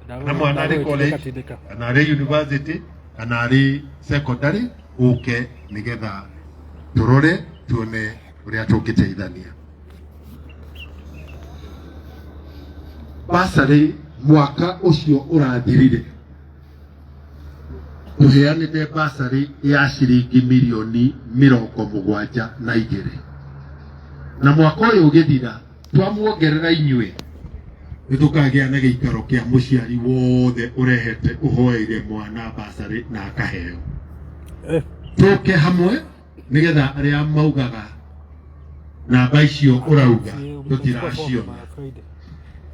Kana mwana arĩ Ndagũgĩtindĩka college tindĩka. kana arĩ university kana arĩ secondary, ũke nĩgetha tũrore tuone ũrĩa tũngĩteithania. Basarĩ mwaka ũcio ũrathirire tũheanĩte basarĩ ya ciringi mirioni 72, na mwaka ũyũ ũgĩthira twamuongerera inyuĩ nĩ tũkagĩa na gĩikaro kĩa mũciari wothe ũrehete ũhoeire mwana basarĩ na akaheo. Tũke hamwe nĩgetha arĩa maugaga namba icio ũrauga tũtiraciona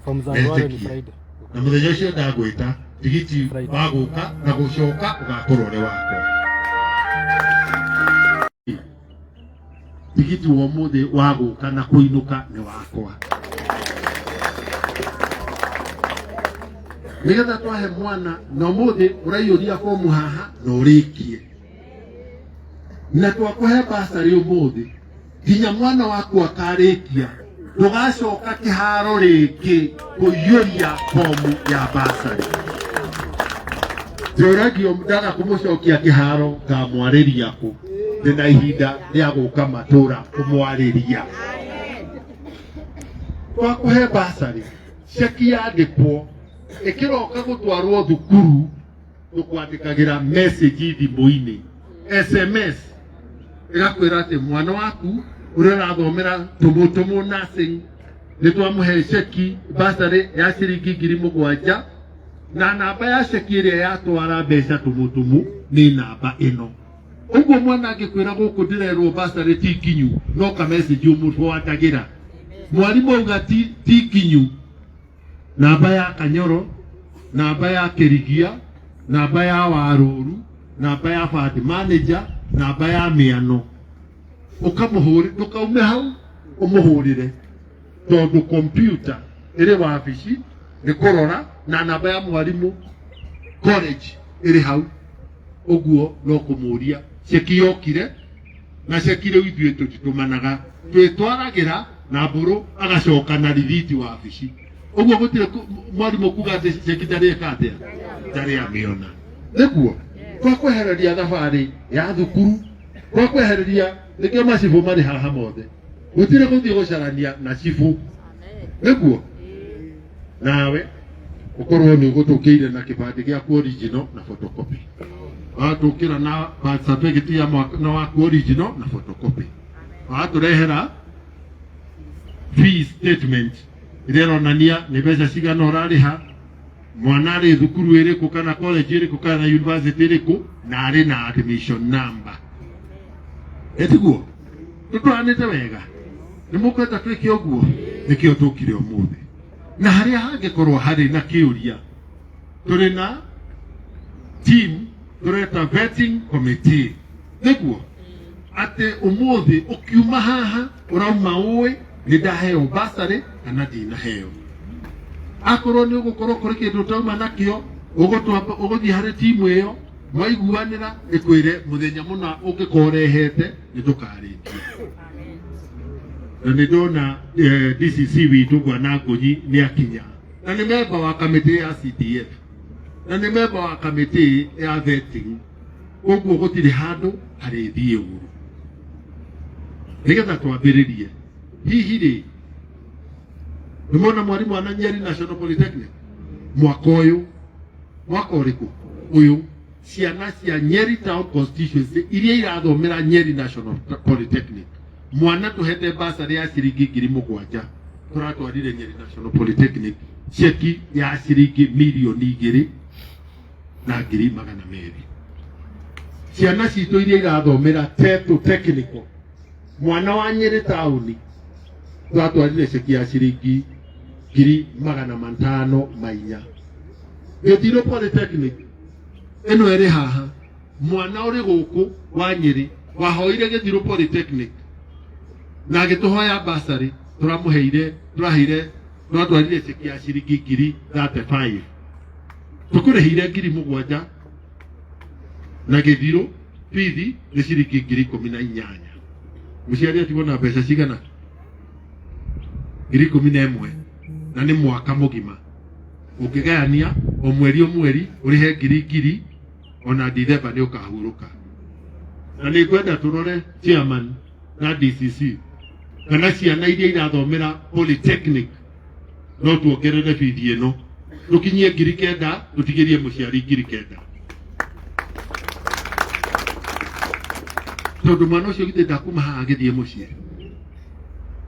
Form za Ndwale ni metĩkie. Friday. Na mũthenya ũcio ndagwĩta tigiti wa gũka na gũcoka ũgakorwo ũrĩ wakwa. Tigiti wa ũmũthĩ wa gũka na kũinũka nĩ wakwa, nĩgetha twahe mwana na ũmũthĩ ũraiyũria bomu haha na ũrĩkie na twakũhe basarĩ ũmũthĩ nginya mwana waku akarĩkia, ndũgacoka kĩharo rĩngĩ kũiyũria bomu ya basarĩ. Njũragio ndaga kũmũcokia kĩharo ngamwarĩria kũ? Ndĩna ihinda rĩa gũka matũra kũmwarĩria. Twakũhe basarĩ, ceki yandĩkwo ĩkĩroka gũtwarwo thukuru, tũkwandĩkagĩra message thimũ-inĩ, SMS, ĩgakwĩra atĩ mwana waku ũrĩa ũrathomera tũmũtũmũ nursing nĩ twamũhe ceki basarĩ ya ciringi 7,000, na namba ya ceki ĩrĩa yatwara mbeca tũmũtũmũ nĩ namba ĩno. Ũguo mwana angĩkwĩra gũkũ ndĩrerwo basarĩ ti nginyu, no ka message ũmũtwandagĩra. Mwarimũ auga ti nginyu, namba ya Kanyoro, namba ya Kĩrigia, namba ya Warũru, namba ya fund manager, namba ya Mĩano, ũkamũhũrĩ, ndũkaume hau ũmũhũrĩre, tondũ kompyuta ĩrĩ wabici nĩ kũrora, na namba ya mwarimũ college ĩrĩ hau. Ũguo no kũmũria ceki yokire na ceki rĩu ithuĩ tũtitũmanaga, twĩtwaragĩra na mbũrũ agacoka na rithiti wabici. Ũguo gũtirĩ mwarimũ kuga atĩ ceki ndarĩ eka atĩa, ndarĩ amĩona. Nĩguo twakwehereria thabarĩ ya thukuru, twakwehereria, nĩkĩo macibũ marĩ haha mothe, gũtirĩ gũthiĩ gũcarania na cibũ. Nĩguo nawe ũkorwo nĩ ũgũtũkĩire na kĩbandĩ gĩaku original na photocopy, watũkĩra na birth certificate ya mwana waku original na photocopy, watũrehera fee statement ĩrĩa ĩronania nĩ mbeca cigana ũrarĩha, mwana arĩ thukuru ĩrĩkũ kana college ĩrĩkũ kana university ĩrĩkũ, na arĩ na admission number. Etiguo tũtwaranĩte wega? Nĩ mũkwenda twĩke ũguo? Nĩkĩo tũkire ũmũthĩ. Na harĩa hangĩkorwo harĩ na kĩũria, tũrĩ na team tũreta vetting committee, nĩguo atĩ ũmũthĩ ũkiuma haha ũrauma ũĩ nĩ ndaheo basarĩ kana ndinaheo. Akorwo nĩ ũgũkorwo kũrĩ kĩndũ ũtauma nakĩo, ũgũthiĩ harĩ timu ĩyo, mwaiguanĩra ĩkwĩre mũthenya mũna ũngĩkorwo ũrehete nĩ tũkarĩkia. Na nĩ ndona DCC witũ Bwana Ngũnyi nĩ akinya, na nĩ memba wa kamĩtĩ ya CDF, na nĩ memba wa kamĩtĩ ya vetting. Ũguo gũtirĩ handũ harĩthiĩ ũru. Nĩgetha twambĩrĩrie, hihi rĩ, nĩ mona mwarimũ ana Nyeri National Polytechnic mwaka ũyũ, mwaka ũrĩkũ ũyũ, ciana cia Nyeri Town constituency iria irathomera Nyeri National Polytechnic, mwana tũhete basarĩ ya ciringi 7,000, tũratwarire Nyeri National Polytechnic ceki ya ciringi 2,200,000. Ciana citũ iria irathomera Tetu Technical, mwana wa Nyeri taũni twatwarire ceki ya ciringi 504,000. Gĩtirũ Polytechnic ĩno ĩrĩ haha, mwana ũrĩ gũkũ wa Nyĩrĩ wahoire Gĩthirũ Polytechnic na agĩtũhoya basarĩ, tũramũheire, tũraheire, twatwarire ceki ya ciringi 35,000, tũkũrĩhĩire 7,000, na Gĩthirũ bithi nĩ ciringi 18,000. Mũciari atigwo na mbeca cigana? 11,000, na nĩ mwaka mũgima. Ũngĩgayania O mweri o mweri ũrĩhe ngiri ngiri, ona Dithemba nĩ ũkahurũka. Na nĩ ngwenda tũrore chairman na DCC kana ciana iria irathomera polytechnic no tuongerere bithi ĩno tũkinyie 9,000, tũtigĩrie mũciari 9,000, tondũ mwana ũcio githĩ ndakuma haha agĩthiĩ mũciĩ.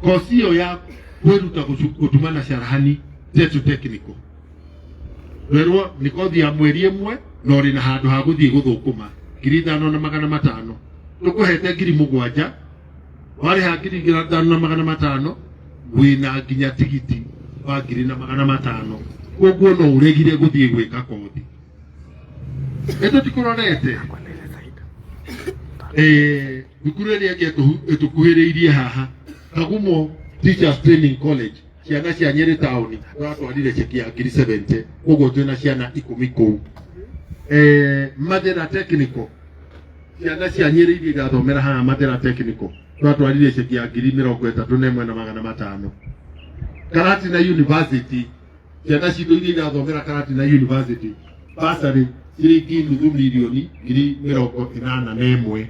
Kosi ĩyo ya kwĩruta gũtuma na carahani Tetu Technical, werwo nĩ kothi ya mweri ĩmwe na ũrĩ na handũ ha gũthiĩ gũthũkũma, 5,500, tũkũhete 7,000. Warĩha 5,500, wĩna nginya tigiti wa 1,500, koguo no ũregire gũthiĩ gwĩka kothi ĩtũ tikũrorete. Thukuru ĩrĩa ĩngĩ ĩtũkuhĩrĩirie haha, Kagumo Teachers Training College, ciana cia Nyĩrĩ taũni, tũratwarire ceki ya 70,000, koguo twĩna ciana 10 kũu. Mathera Technical, ciana cia Nyĩrĩ iria irathomera haha Mathera Technical, twatwarire ceki ya 31,500. Karatina University, ciana citũ iria irathomera Karatina University, bursary ciringi 81,000,000.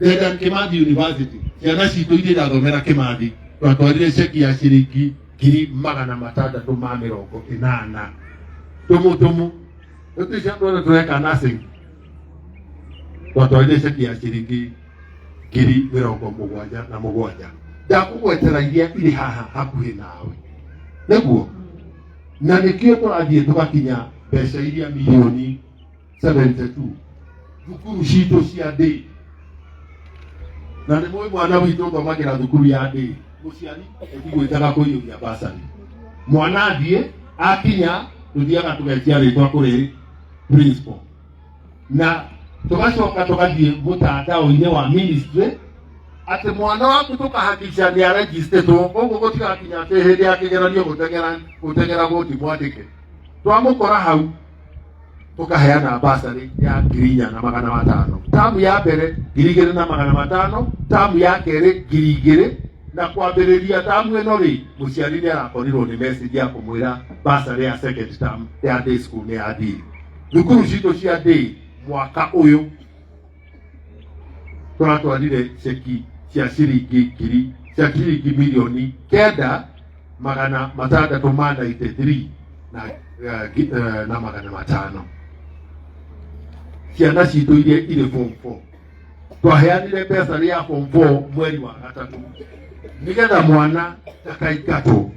Dedan Kimathi University, ciana citũ iria irathomera Kimathi, twatwarire ceki ya ciringi 680,000. Tũmũ tũmũ tũticia andũ othe tũreka nursing, twatwarire ceki ya ciringi 77,000. Ndakũgwetera iria irĩ haha hakuhĩ nawe nĩguo, na nĩkĩo tũrathiĩ tũgakinya mbeca iria mirioni 72 thukuru citũ cia ndĩ. Na nĩ mũĩ mwana witũ ũthomagĩra thukuru ya ndĩ, mũciari ĩtigwĩtaga kũiyũria basarĩ, mwana athiĩ akinya tũthiaga tũgetia rĩtwa kũrĩ principal na tũgacoka tũgathiĩ mũtandao-inĩ wa ministry atĩ mwana waku tũkahakikisha nĩ arejistĩtwo, koguo gũtigakinya atĩ hĩndĩ ya kĩgeranio gũteng'era gũteng'era gũti mwandĩke. Twamũkora hau tukaheana basarĩ ya 4,500, tamu ya mbere 2,500, tamu ya kerĩ 2,000. Na kwambĩrĩria tamu ĩno rĩ, mũciari nĩ arakorirwo nĩ message ya kũmwĩra basarĩ ya second term ya day school nĩ yathiĩ. Thukuru citũ cia day mwaka ũyũ tũratwarire ceki cia ciringi ngiri cia ciringi 9,693 na 500. Ciana citũ iria irĩ form 4, twaheanire mbeca ya form 4 mweri wa gatatũ nigetha mwana ndakaingatwo.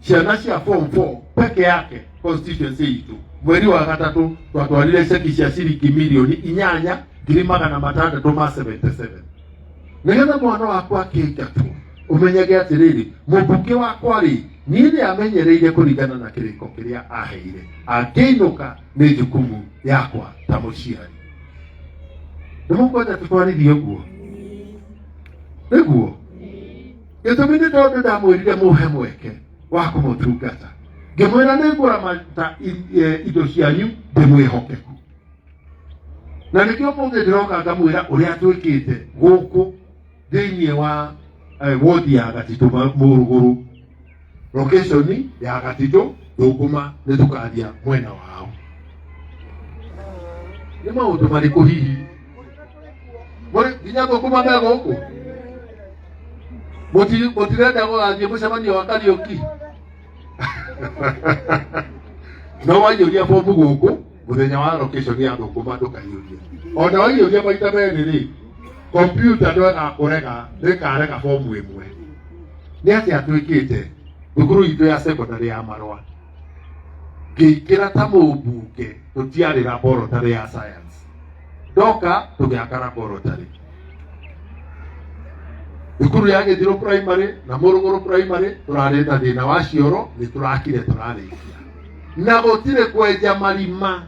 Ciana cia form 4 peke yake constituency itũ, mweri wa gatatũ twatwarire ceki cia ciringi 8,677,000, nigetha mwana waku akĩingatwo ũmenyage atĩrĩrĩ, mũmbunge wakwa rĩ, niĩ nĩ amenyereire kũringana na kĩrĩko kĩrĩa aheire, angĩinũka nĩ jukumu yakwa ta mũciari. Nĩ mũkwenda tũtwarithie ũguo? Nĩguo gĩtũmi nĩ tondũ ndamwĩrire mũhe mweke wa kũmũtungata, ngĩmwĩra nĩ ngũramata indo cianyu ndĩ mwĩhokeku, na nĩkĩo mũthĩ ndĩroka ngamwĩra ũrĩa twĩkĩte gũkũ thĩinĩ wa wodi ya Gatitũ Mũrũgũrũ, location ya Gatitũ Thũkũma, nĩ tũkaria mwena wao. Nĩ maũndũ marĩkũ hihi mũrĩ nginya Thũkũma me gũkũ? Mũtirenda gũgathiĩ mũcemanio wa Kariũki? No waiyũria bomu gũkũ mũthenya wa location ya Thũkũma ndũkaiyũrie. Ona waiyũria maita merĩ rĩ, kompyuta ndwegakũrega, ndĩkarega bomu ĩmwe. Nĩ atĩa twĩkĩte thukuru itũ ya secondary ya Marwa? Ngĩingĩra ta mũmbunge tũtiarĩ laboratory ya science, ndoka tũgĩaka laboratory. Thukuru ya Gĩthirũ Primary na Mũrũgũrũ Primary tũrarĩ na thĩna wa cioro, nĩ tũrakire tũrarĩkia, na gũtirĩ kwenja marima,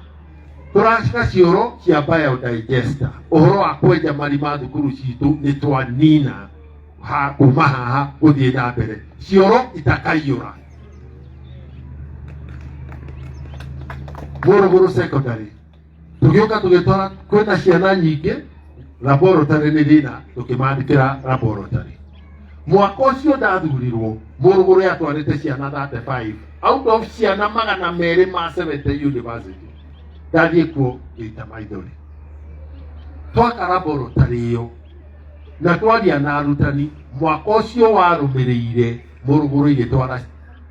tũracika cioro cia biodigester. Ũhoro wa kwenja marima thukuru citũ nĩ twanina ha kuma haha gũthiĩ na mbere cioro itakaiyũra. Mũrũgũrũ Secondary tũgĩũka tũgĩtwara kwĩna ciana nyingĩ, laboratory nĩ thĩna, tũkĩmandĩkĩra laboratory. Mwaka ũcio ndathurirwo, Mũrũgũrũ yatwarĩte ciana 35 out of ciana 270 university. Ndathiĩ kuo ngĩita maithori. Twaka laboratory ĩyo na twaria na arutani, mwaka ũcio warũmĩrĩire Mũrũgũrũ igĩtwara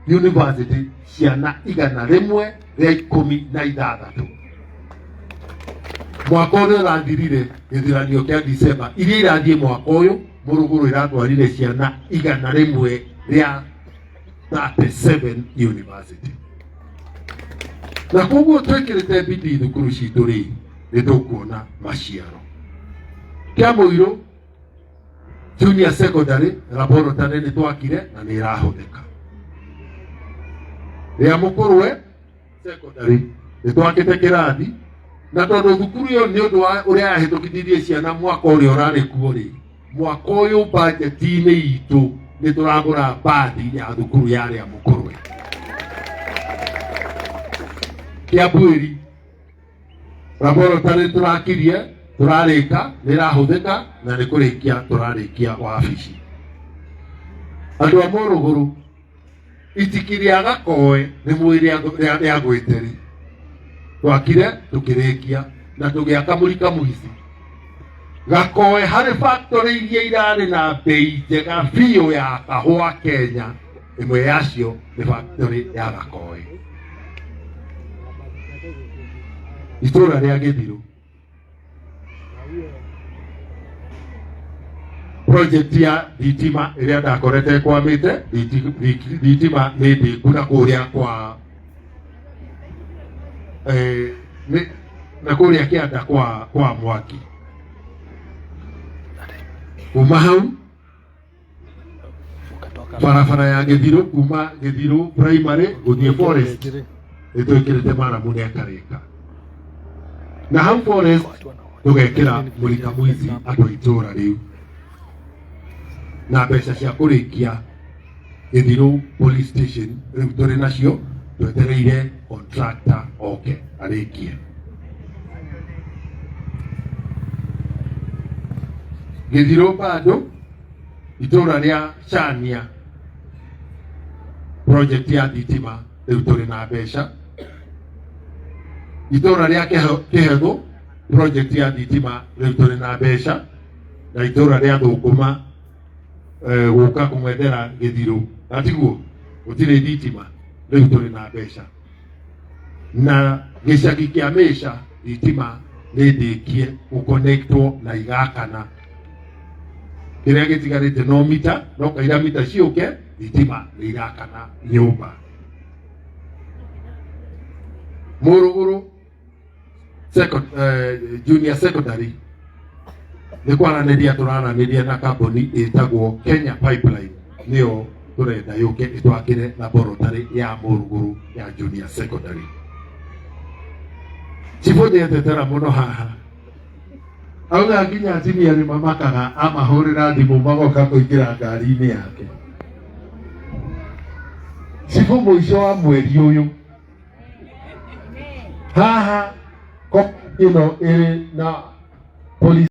university ciana 116. Mwaka ũrĩa ũrathirire gĩthuranio kĩa December iria irathiĩ mwaka ũyũ, Mũrũgũrũ ĩratwarire ciana 137 university. Na koguo twĩkĩrĩte bidii thukuru citũ rĩ, nĩ tũkuona maciaro. Kĩa mũirũ junior secondary laboratory nĩ twakire na nĩ ĩrahũthĩka. Rĩa mũkũrwe secondary nĩ twakĩte kĩrathi, na tondũ thukuru ĩyo nĩ ũndũ wa ũrĩa yahĩtũkithirie ciana mwaka ũrĩa ũrarĩ kuo rĩ, mwaka ũyũ budget-inĩ itũ nĩ tũragũra bathi ya thukuru ya rĩa mũkũrwe. Kĩambuĩri laboratory tũrakirie, tũrarĩka, nĩ ĩrahũthĩka na nĩ kũrĩkia tũrarĩkia wabici. Andũ a Mũrũgũrũ, itiki rĩa Gakoe nĩ mũĩ rĩa gwĩteri, twakire tũkĩrĩkia na tũgĩaka mũrika mũici. Gakoe harĩ factory iria irarĩ na bei njega biũ ya kahũa Kenya, ĩmwe yacio nĩ factory ya Gakoe. Itũra rĩa Gĩthirũ, project ya thitima ĩrĩa ndakorete ĩkwamĩte, thitima nĩ ndĩku na kũrĩa kwa na kũrĩa kĩanda kwa mwaki. Kuma hau barabara ya Gĩthirũ, kuma Gĩthirũ primary gũthiĩ forest, nĩ twĩkĩrĩte maramu nĩ akarĩka, na hau forest tũgekĩra mũrika mũici andũ a itũũra rĩu, na mbeca cia kũrĩkia Gĩthirũ police station rĩu tũrĩ nacio, twetereire contractor oke arĩkie. Gĩthirũ bado itũũra rĩa Chania, project ya thitima rĩu tũrĩ na mbeca. Itũũra rĩa Kĩhethũ, project ya thitima rĩu tũrĩ na mbeca, na itũũra rĩa Thũkũma gũka kũng'ethera Gĩthirũ na tiguo gũtirĩ thitima, rĩu tũrĩ na mbeca. Na gĩcagi kĩa Mĩca thitima nĩ ndĩkie gũconnectwo na igakana, kĩrĩa gĩtigarĩte no mita, no kaira mita ciũke, thitima nĩ irakana nyũmba. Mũrũgũrũ junior secondary nĩ kwaranĩria tũraranĩria na kambuni ĩtagwo Kenya Pipeline, nĩyo tũrenda yũke ĩtwakĩre laboratory ya Mũrũgũrũ ya junior secondary. Cibũ nĩetetera mũno haha, auga nginya atumia nĩ mamakaga amahũrĩra thimũ magoka kũingĩra ngari-inĩ yake. Cibũ mũico wa mweri ũyũ haha ĩno ĩrĩ na police.